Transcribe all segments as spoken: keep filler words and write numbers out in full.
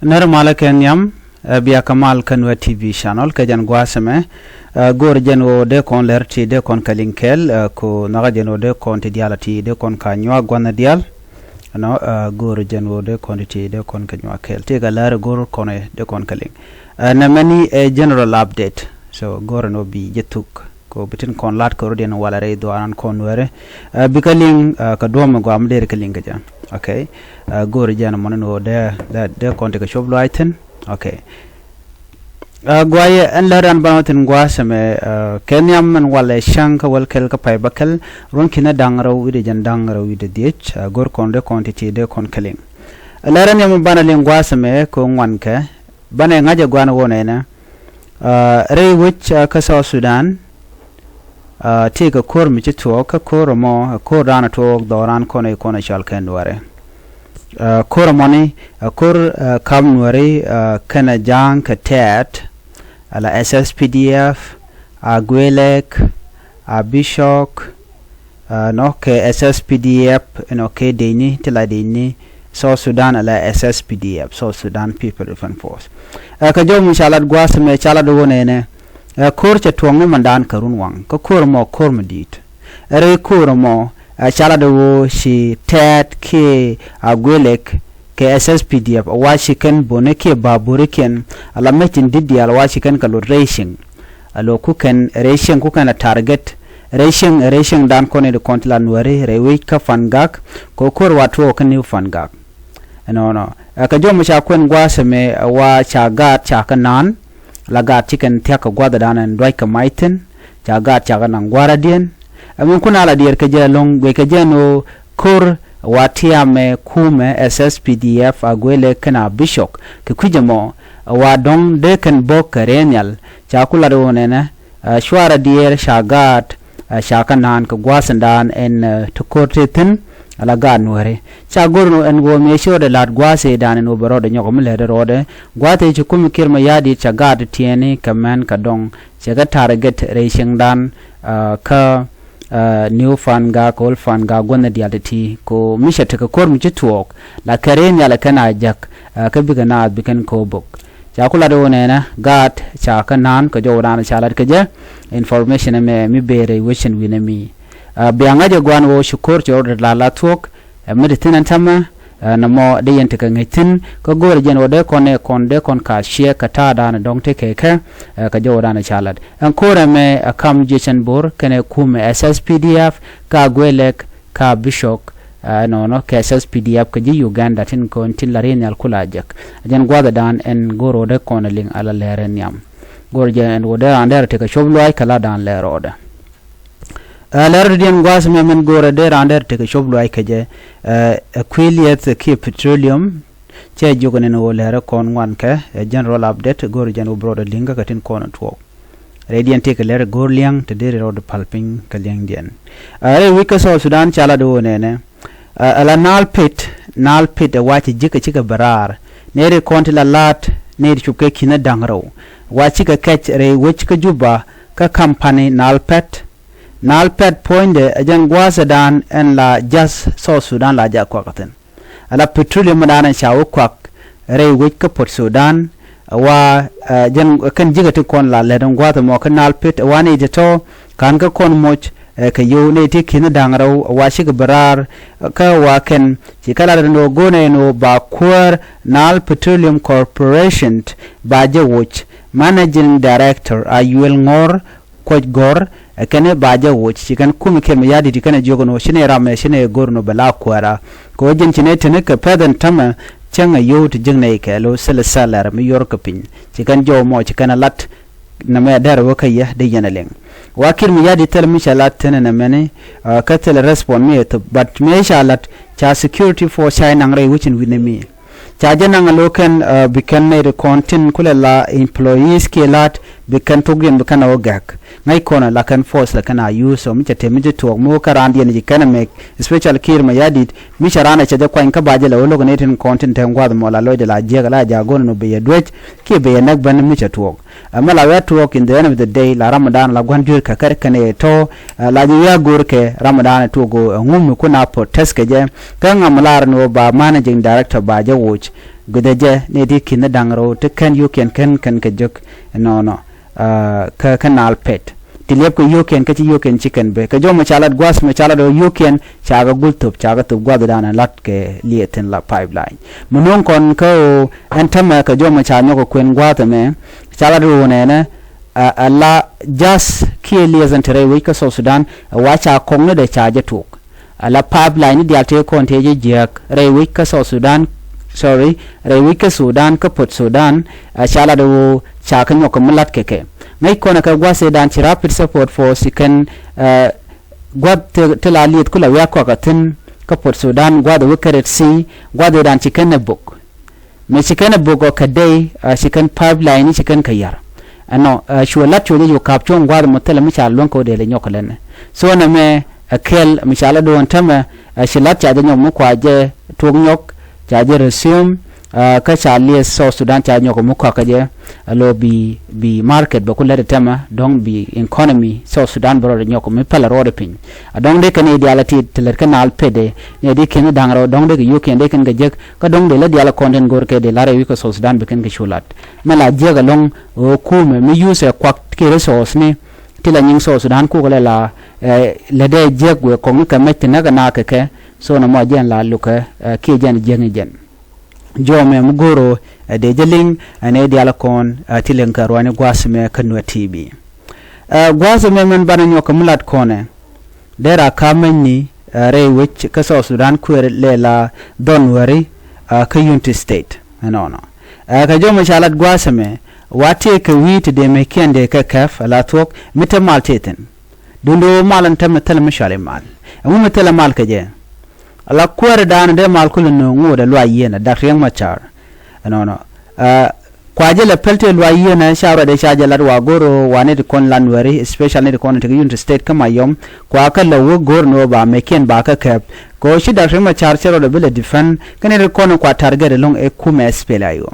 Nɛr malä kɛ nhiam, ɛ, bia kɛ mal kä Nuer T V channel kɛ jɛn gua̱a̱th ɛmɛ. Ɛ, go̱o̱r jɛn ɣöö dee kɔn lɛr ti dee kɔn kɛ liŋ kɛɛl, ɛ, ko nhɔkä jɛn ɣöö dee kɔn ti diaal ti dee kɔn ka nyuak gua̱nh diaal. Ɛnɔ, ɛ, go̱o̱r jɛn ɣöö dee kɔn ti dee kɔn kɛ nyuak kɛɛl. Ti kɛ lɛr go̱o̱r kɔn ɛ dee kɔn kɛ liŋ. Ɛ, nɛmɛ ni ɛ general update. So go̱o̱r ɛn ɣöö bi jɛ thuk. Kɛ ɣöö bi tin kɔn lat kɛ rɔ̱diɛn walɛ rɛy dhuaaran kɔn Nuɛri. Ɛ, bikɛ liŋ, ɛ, kɛ duɔ̱ɔ̱p mi gɔaa mi deri kɛ liŋ kɛ jɛ. Okay. Ɛ, go̱o̱ri jɛn mɔni ni ɣöö dee, dee, dee kɔn tekɛ cop luaac thi̱n. Okay. Ɛ, guayɛ ɛn lät ran banɔ thi̱n gua̱a̱th ɛmɛ, ɛ, kɛ nhiam ɛn walɛ cäŋ kä wäl kɛl kä pay bäkɛl, ruɔ̱n ki̱n ɛ da̱ŋ rɛw wi̱cdɛ jɛn da̱ŋ rɛw wi̱cdɛ dhiec, ɛ, go̱r kɔn dee kɔn ti̱ti̱ dee kɔn kɛ liŋ. Ɛ, lät ran nhiam banɛ liŋ gua̱a̱th ɛmɛ kɛ ŋuan kɛ, banɛ ŋa̱c ɛ gua̱a̱n ɣöö nɛnɛ. Ɛ, rɛy wec, ɛ, kä South Sudan, ɛ, tëëkɛ ko̱r mi ci tuɔɔk, kä ko̱r ɛmɔ, ɛ, ko̱r da̱a̱n ɛ tuɔɔk dhɔran kɔn ɛ kɔn ɛ cɔal kɛ Nuɛri. Ɛ, ko̱r ɛmɔni, ɛ, ko̱r, ɛ, kam Nuɛri, ɛ, kɛnɛ ja̱a̱ŋ kɛ tɛɛt, ala S S P D F, Aguelek, Abishok, ɛ, nɔ kɛ S S P D F, nɔ kɛ dec ni, ti la dec ni South Sudan, ala S S P D F, South Sudan People Defense Force. Ɛ, kɛ jɔw mi ca lat gua̱a̱th ɛmɛ ca lat ɣöö nɛnɛ, ɛ, ko̱r cɛ tuɔ̱ŋ ni mandan kɛ run waŋ, kä ko̱r ɛmɔ ko̱r mi di̱i̱t. Ɛ, rɛy ko̱r ɛmɔ, ɛ, ca lat ɣöö ci tɛɛt kiɛ Aguelek kɛ S S P D F, a wa ci kɛn boni kiɛ baburikiɛn, ala mecin di̱t diaal a wa ci kɛn kɛ lot rɛy cieŋ. A lo ku kɛn rɛy cieŋ ku kɛn a target rɛy cieŋ, rɛy cieŋdan kɔn in kɔn ti la Nuɛri rɛy wec kä Fangak, kɛ ko̱r wa tuɔɔk kä New Fangak. Ɛnɔnɔ. Ɛ, kɛ jɔw mi ca kuɛn gua̱a̱th ɛmɛ, ɛ, wa ca gaat ca kɛ naan, la gaat ci kɛn thia̱k kɛ gua̱thdan ɛn duac kɛ mac thi̱n, ca gaat ca kɛ naŋ gua̱a̱r adiɛn. Ɛ, min kun a la diɛɛr kɛ jɛ ɛlɔ̱ŋ guic kɛ jɛ ɛn ɣöö ko̱r wa tiamɛ kumɛ S S P D F Aguelek kɛnɛ Abishok kɛ kui̱c ɛmɔ, ɛ, wa dɔ̱ŋ dee kɛn bo̱k kɛ rɛy nhial, ca ku lat ɣöö nɛnɛ, ɛ, cuarɛ diɛɛr ca gaat, ɛ, ca kɛ naan kɛ gua̱a̱th ɛndan ɛn, ɛ, ti ko̱r ti thi̱n, ala gaat Nuɛri. Ca go̱r ɛn ɣöö mëë ci rɔɔdɛ la̱t gua̱a̱th ëëdan ɛn ɣöö bɛ rɔɔdɛ nyɔk mi lɛtdɛ rɔɔdɛ. Gua̱a̱th ëë ci kumɛ Kiir Mayardit ca gaat ti tiɛɛni kɛ mɛn kɛ dɔ̱ŋ. Cɛ kɛ target rɛy cieŋdan, ɛ, kä, ɛ, New Fangak, Old Fangak, gua̱n diaal ti ti. Kɛ ɣöö mi cɛ tekɛ ko̱r mi ci tuɔɔk. La kɛ rɛy nhial kɛn a jäk, ɛ, kä bikɛ naath bi kɛn ko̱o̱p bök. Ca ku lat ɣöö nɛnɛ, gaat ca kɛ naan kɛ jɔwdan ca lat kɛ jɛ, information ɛmɛ mi bëë rɛy wecin wi̱nɛ mi. Ɛ, bia ŋa̱c ɛ gua̱a̱n ɣöö ci ko̱r cɛ rɔɔdɛ la la thuɔ̱k, ɛ, mi ti thi̱n ɛn täämɛ, ɛ, nɔmɔ dee yɛn tekɛ ŋäc thi̱n, kä go̱o̱rɛ jɛn ɣöö dee kɔn ɛ kɔn dee kɔn ka ciɛ kɛ ta̱a̱dan dɔ̱ŋ tekɛ kɛ, ɛ, kɛ jɔwdan ca lat. Ɛn ko̱r ɛmɛ, ɛ, kam Jiecɛn Bo̱r, kɛnɛ kumɛ S S P D F, ka Aguelek, ka Abishok, ɛ, nɔnɔ kɛ S S P D F kɛ ji̱ Uganda tin kɔn tin la rɛy nhial ku la jek. Ɛ jɛn gua̱thdan ɛn go̱o̱r ɣöö dee kɔn ɛ liŋ ala lɛr ɛn nhiam. Go̱o̱r jɛn ɣöö dee raan dee rɔ tekɛ cop luaac kɛ latdan lɛr rɔɔdɛ. Ɛ, lɛr rɔɔdiɛn gua̱a̱th ɛmɛ min go̱o̱rɛ dee raan dee rɔ tekɛ cop luaac kɛ jɛ, ɛ, ɛ kui̱ lieth kiɛ petroleum, cɛ jiök ɛn ɣöö lɛr ɛ kɔn ŋuan kɛ, ɛ, general update, go̱o̱r jɛn ɣöö bi rɔɔdɛ liŋ kä kɛ tin kɔn ɛ tuɔɔk. Rɛydiɛn tëëkɛ lɛr go̱o̱r li̱eŋ te deri rɔɔdɛ pal piny kɛ li̱eŋdiɛn. Ɛ, rɛy wec kä South Sudan ca lat ɣöö nɛnɛ. Ɛ, ala Nile Pit, Nile Pit ɛ wa ci ji̱kɛ cikɛ bɛ raar. Nɛɛri kɔn ti la la̱t, nɛɛri cupkɛ ki̱n ɛ da̱ŋ rɛw. Wa cikɛ kɛc rɛy wec kä Juba, kä company Nile Pet. Nile Pet puɔ̱nydɛ ɛ jɛn gua̱a̱thdan ɛn la ja̱th South Sudan la ja̱ kuak thi̱n. Ala petroleum mi da̱a̱n ca wä kuak rɛy wec kä Port Sudan, ɛ wa, ɛ, jɛn kɛn ji̱kɛ ti kɔn la lɛt ɛn gua̱a̱th ɛmɔ kä Nile Pit, ɛ wa nɛy ti tɔ̱ ka̱n kä kɔn moc, ɛ, kɛ yio̱w nɛy ti ki̱n da̱ŋ rɛw, ɛ wa cikɛ bi raar, ɛ, kä wa kɛn ci kɛ lat ɛn ɣöö go̱o̱nɛ ɛn ɣöö ba kuäär Nile Petroleum Corporation ba jɛ woc. Managing Director Ayuel Ŋɔr Kuɔc Gɔr, ɛ kɛn ɛ ba jɛ woc, ci kɛn kumɛ Kiir Mayardit kɛn ɛ jiök ɛn ɣöö ci nɛ ram ɛ ci nɛ go̱r ɛn ɣöö bɛ la kuäärä. Kɛ ɣöö jɛn ci nɛ teni kɛ pɛth ɛn täämɛ cäŋ ɛ yio̱w ti ji̱k nɛy kɛɛl ɣöö thilɛ sälär mi yuɔr kɛ piny. Ci kɛn jɔw mɔ ci kɛn ɛ lat nɛmɛ dɛr ɣöö kä yɛ dee yɛn ɛ liŋ. Wa Kiir Mayardit thilɛ mi cɛ lat thi̱n ɛn ɛmɛni, ɛ, kä thilɛ respond mi ɛ thop, but mëë ca lat ca security force ca jɛ naŋ rɛy wec in wi̱nɛ mi. Ca jɛ naŋ a lo̱ kɛn, ɛ, bi kɛn nɛy ti kɔn tin kulɛ la employees kiɛ la̱t bi kɛn thokdiɛn bi kɛn a wä gɛ̈k. Ŋäc kɔn a la kɛn force la kɛn a use ɔ mi cɛ te mi ci tuɔɔk mi wä kä raandiɛn ci kɛn a mek, especially Kiir Mayardit, mi cɛ raan a cɛ jɛ kuany kä ba jɛ lɛ wä lo̱k nɛy tin kɔn tin te gua̱th mɔ la lɔcdɛ la jiäk la ja̱ go̱n ɛn ɔ bi yɛ duec kiɛ bi yɛ näk ben mi cɛ tuɔɔk. Ɛ mɛ la wä tuɔɔk in the end of the day la Ramadan la gua̱n duer kɛ kɛr kɛn ɛ tɔ̱, ɛ, la ji̱ wi̱i̱ a go̱o̱r kɛ Ramadan ɛ tuɔɔk ɛ ŋum mi kun a protest kɛ jɛ. Kä ŋam lar ni wä ba managing director ba jɛ woc. Gui̱dhɛ jɛ ni ti ki̱n ni da̱ŋ rɛw ti kɛn yio̱kiɛn kɛn kɛn kɛ jek ɛnɔnɔ. Kä kä naal pet ti liɛp kɛ yio̱kiɛn kä ci yio̱kiɛn ci kɛn ben kɛ jɔmɛ ca lat gua̱th mɛ ca lat ɣöö yio̱kiɛn ca kɛ gul thop ca kɛ thop gua̱th dan lat kɛ liɛth thi̱n la pipeline. Mi no̱o̱ŋ kɔn kä ɣöö ɛn tämɛ kɛ jɔmɛ ca nyɔk kɛ kuën gua̱th ɛmɛ ca lat ɣöö nɛnɛ a la ja̱th kiɛ liɛth ɛn te rɛy wec kä South Sudan ɛ wa ca kɔŋni dɛ ca jɛ tok. Ala pipeline ni diaal tëë kɔn tëë jɛ jiääk rɛy wec kä South Sudan, sorry, rɛy wec kä Sudan kä Port Sudan. Ca lat ɣöö ca kä nyɔk kɛ mi lat kɛ kɛ ŋäc kɔn kɛ gua̱th ëëdan ci Rapid Support Force ci kɛn gua̱th ti la lieth ku la wiak kɔakä thi̱n kä Port Sudan gua̱th ɛ wek kä Red Sea gua̱th ëëdan ci kɛn ɛ bok. Mëë ci kɛn ɛ bok ɔ kɛ dey ci kɛn pipeline ci kɛn kɛ yar. Ɛnɔ cuɛ lat cuɛ jɛ cu ka̱p cuɔ̱ŋ gua̱a̱th mɔ thilɛ mi ca luäŋ kɛ wä dee lɛ nyɔk kɛ lɛn. So nɛmɛ ɛ kɛl mi ca lɛ do̱o̱n tämɛ ɛ ci lat ca jɛ nyɔk mi kua jɛ tuɔk nyɔk ca jɛ resume. Kä ca lieth South Sudan ca nyɔk mi kua kä jɛ ɛ lo̱ bi bi market bɛ ku lät ɛ tämɛ dɔ̱ŋ bi economy South Sudan bɛ rɔɔdɛ nyɔk mi pɛlɛ rɔɔdɛ piny. A dɔ̱ŋ dee kɛn i̱ diaal ɛ ti ti lät kä naal pet dee ni ɛ di ki̱n i̱ da̱ŋ rɛw dɔ̱ŋ dee kɛ yio̱kiɛn dee kɛn kɛ jek. Kä dɔ̱ŋ dee la diaal kɔn tin go̱r kɛ dee la rɛy wi̱c kä South Sudan bi kɛn kɛ cu lat. Mɛ la jiäk ɛlɔ̱ŋ ɣöö kumɛ mi yuthɛ kuak kiɛ resource ni ti la nyiŋ South Sudan kukɛ lɛ la lɛ dee jiäk wëë kɔŋ ni kɛ mɛc ti näk ɛ naak kɛ kɛ. So nɔmɔ jɛn la lukɛ kiɛ jɛn jiäk ni jɛn. Jɔmɛ mi go̱r ɣöö ɛ dee jɛ liŋ ɛ nɛy diaal kɔn ti liŋ kɛ ruaacni gua̱a̱th mɛ kä Nuer T V. Gua̱a̱th mɛ mɛn banɛ nyɔk kɛ mi lat kɔnɛ. Dee ra ka̱m mɛnyni rɛy wec kä South Sudan kuëër lɛ la dhɔn wääri kä Unity State ɛnɔnɔ. Kɛ jɔmɛ ca lat gua̱a̱th ɛmɛ wa tëëkɛ wi̱i̱ ti dee mɛckiɛn dee kɛ kɛp ala thuɔ̱k mi te mal tëë thi̱n. Duundɛ ɣöö mal ɛn tämɛ thilɛ mi cuali mal. Ɛŋu mi thilɛ mal kɛ jɛ? Ala kuäärɛ daanɔ dee mal kulɛ nööŋ ŋuudɛ luaac yieenɛ Dak Riek Machar ɛnɔnɔ. Kua jɛ lɛ päl tëë luaac yieenɛ ca ruacdɛ ca jɛ lat wa go̱r ɣöö wa nɛy ti kɔn la Nuääri especially nɛy ti kɔn tekɛ Unity State kä Mayom. Kua kä lɛ wä go̱r ni ɣöö ba mɛckiɛn ba kä kɛp kɛ ɣöö ci Dak Riek Machar cɛ ruacdɛ bi lɛ defend kä nɛy ti kɔn kua target ɛlɔ̱ŋ ɛ kumɛ SPLA-IO.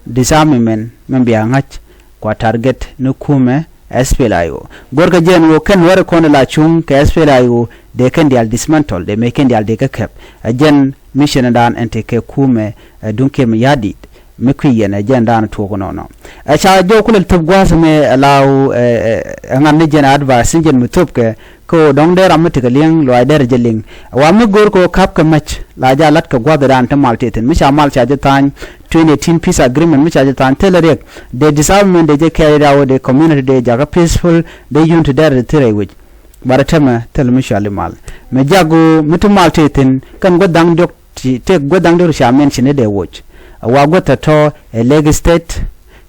Disarmament mɛn bia ŋa̱c kua target ni kumɛ SPLA-IO. Go̱rkɛ jɛn ɣöö kɛn wärɛ kɔn la cuŋ kɛ SPLA-IO dee kɛn diaal dismantle dee mɛckiɛn diaal dee kä kɛp. Ɛ jɛn mission dan ɛn tekɛ kumɛ ɛ duŋ kiɛ mi ya̱di̱t. Mi kui̱ yɛn ɛ jɛn daanɔ tuɔɔk nɔnɔ. Ɛ ca jɔw kulɛ thöp gua̱a̱th mɛ ɛ law ɛ ŋa̱n ni jɛn advice ni jɛn mi thöpkɛ kä ɣöö dɔ̱ŋ dee ram mi tekɛ li̱eŋ luaac derɛ jɛ liŋ. Ɛ wa mi go̱o̱r kɛ ɣöö ka̱pkɛ mac la ja la̱t kɛ gua̱a̱th dan te mal tëë thi̱n mi ca mal ca jɛ tha̱a̱ny twenty eighteen peace agreement mi ca jɛ tha̱a̱ny thilɛ riɛk. Dee disarmament dee jɛ carry out dee community dee jakä peaceful dee unity derɛ dee thirɛ i̱ wec. Barɛ tämɛ thilɛ mi cuali mal. Mɛ jak ɣöö mi ti mal tëë thi̱n kɛn gua̱th da̱ŋ diɔ̱k ti tëë gua̱th da̱ŋ diɔ̱k ti ca mɛn ci ni dee woc. Ɛ wa gua̱th tɔ̱tɔ̱ ɛ Lake State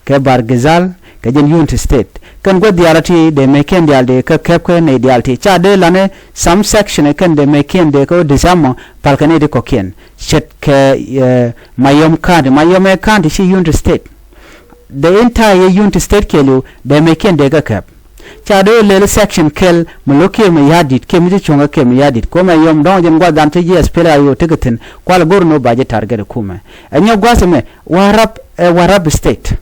kɛ Bahr el Ghazal kɛ jɛn Unity State. Kɛn gua̱th diaal ti dee mɛckiɛn diaal dee kä kɛp kä nɛy diaal ti ca dee la̱ni some section kɛn dee mɛckiɛn dee kä disarm ɔ pal kɛ nɛy ti kɔ̱kiɛn. Ce̱tkɛ Mayom County, Mayom ɛ county ci Unity State. The entire Unity State kɛɛliw dee mɛckiɛn dee kä kɛp. Ca dee lɛl section kɛl mi lo̱k kiɛ mi ya̱di̱t kiɛ mi ci cuɔ̱ŋ kä kiɛ mi ya̱di̱t. Kumɛ yɔm dɔ̱ŋ jɛn gua̱th dan ti ji̱ SPLA-IO tekɛ thi̱n kualɛ go̱r ni ɣöö ba ji̱ target kumɛ. Ɛ nyɔk gua̱th ɛmɛ Warrap ɛ Warrap State.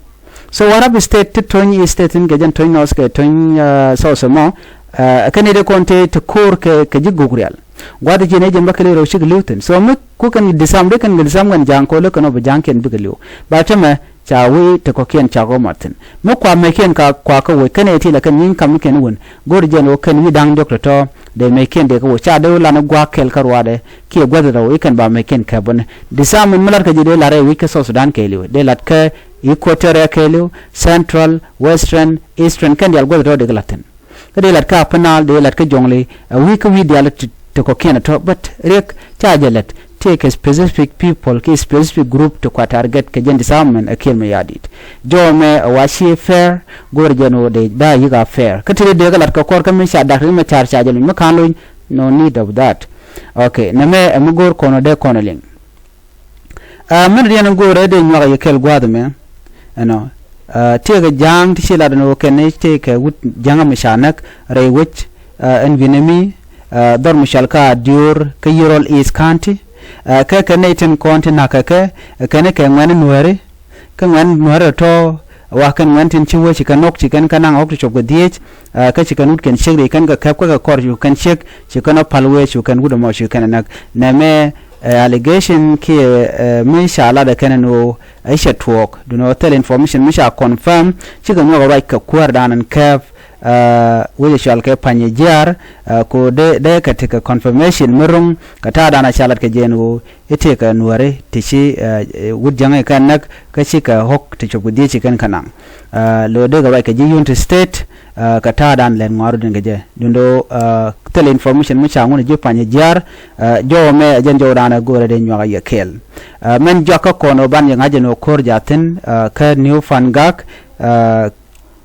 So Warrap State ti töny East State thi̱n kɛ jɛn töny North kɛ töny South ɛmɔ. Ɛ kɛn i̱ dee kɔn te ti ko̱o̱r kɛ kɛ ji̱ guk rial. Gua̱th ji̱n ɛ jɛn bä kɛ li̱w rɛw cikɛ li̱w thi̱n. So mi ku kɛn disarm dee kɛn kɛ disarm kɛn ja̱a̱ŋ ko̱lä kɛn ɔ bi ja̱a̱ŋkiɛn bikɛ li̱w. Ba tämɛ ca wi̱i̱ ti kɔ̱kiɛn ca kɔ mat thi̱n. Mi kua mɛckiɛn ka kua kä woc kɛn ɛ ti la kɛn nyi̱ny kam mi kɛn wun go̱r jɛn ɣöö kɛn wi̱i̱ da̱ŋ diɔ̱k tɔ̱tɔ̱ dee mɛckiɛn dee kä woc ca dee wä lan i̱ gua̱a̱k kɛl kä ruaadɛ kiɛ gua̱th rɛw i̱ kɛn ba mɛckiɛn kɛp bäni. Disarmament mi lat kä ji̱ dee lat rɛy wi̱c kä South Sudan kɛɛliw dee lat kä Equatoria kɛɛliw, Central, Western, Eastern kɛn diaal gua̱th tɔ̱tɔ̱ dee kä la̱t thi̱n. Kä dee lat kä Upper Nile dee lat kä Jonglei ɛ wi̱i̱ kä wi̱i̱ diaal ti ti kɔ̱kiɛn ɛ tɔ̱ but riɛk ca jɛ lät tëëkɛ specific people ki specific group ti kua target kɛ jɛn disarmament ɛ Kiir Mayardit. Jɔmɛ ɛ wa ci fair go̱o̱rɛ jɛn ɣöö dee da̱a̱ yi̱k a fair kä ti dee dee kä lat kɛ kɔr kä mi ca dak ri mɛ car ca jɛ luny mi ka̱n luny. No need of that. Okay nɛmɛ ɛ mi go̱o̱r kɔn ɔ dee kɔn ɛ liŋ. Ɛ mɛn riɛn in go̱o̱rɛ dee nyuak a yɛ kɛl gua̱a̱th ɛmɛ. Ɛnɔ tëëkɛ ja̱a̱ŋ ti ci lat ɛn ɣöö kɛn ni tëëkɛ wut ja̱ŋä mi ca näk rɛy wec. Ɛn wi̱nɛ mi dhɔr mi cɔal kä Adior kä Yirol East County. Ɛ kɛ kɛ nɛy tin kɔn ti na̱k kɛ kɛ kɛn kɛ ŋuɛ̈ni nuääri. Kä ŋuɛ̈ni nuääri tɔ̱ wa kɛn ŋuɛ̈ni tin ci wee ci kɛn nɔk ci kɛn kä naŋ ɣɔ̱k ti cop kɛ dhieec. Kä ci kɛn wut kɛn ciek ri kɛn kɛ kɛp kä kɛ kɔr ci kɛn ciek ci kɛn ɔ pal wee ci kɛn wut ɛmɔ ci kɛn ɛ näk. Nɛmɛ Ɛ allegation kiɛ mi ca lat ɛ kɛn ɛn ɣöö ɛ cɛ tuɔɔk, duundɛ ɣöö thil information mi ca confirm cikɛ nyuak ɛ ruac kɛ kuäärdan ɛn kɛɛp wec ɛ cɔal kɛ Panyijiar. Kɛ ɣöö dee kɛ tekɛ confirmation mi ro̱ŋ kɛ ta̱a̱dan ɛ ca lat kɛ jɛ ɛn ɣöö i̱ tëëkɛ Nuääri ti ci wut Jäŋä kɛ näk kä cikɛ ɣɔ̱k ti cop kɛ dhieec ci kɛn kä naŋ. Lo̱ dee kɛ ruac kɛ ji̱ Unity State kɛ ta̱a̱dan lɛt ŋɔaarudin kɛ jɛ duundɛ ɣöö thil information mi ca ŋun ji̱ Panyijiar. Jɔw ɛmɛ ɛ jɛn jɔwdan ɛ go̱o̱rɛ dee nyuak ɛ yɛ kɛɛl. Mɛn juak kä kɔn ɣöö ban yɛ ŋa̱c ɛn ɣöö ko̱r jaathin kä New Fangak,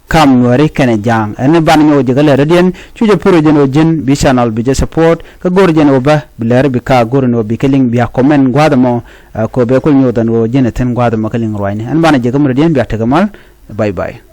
kam Nuääri kɛnɛ Ja̱a̱ŋ. Ɛn ban nyɔk ji̱ kä lɛr radian cu jɛ pur jɛn ɣöö ji̱n bi channel bi jɛ support kä go̱o̱r jɛn ɣöö bä bi lɛr bi ka go̱o̱r ɛn ɣöö bi kɛ liŋ bia comment gua̱a̱th ɛmɔ. Kɛ ɣöö bɛ kul nyuɔth ɛn ɣöö ji̱n ɛ thi̱n gua̱a̱th ɛmɔ kɛ liŋ ruacni. Ɛn ban jɛ kä mi radian bia tekɛ mal. Bye bye.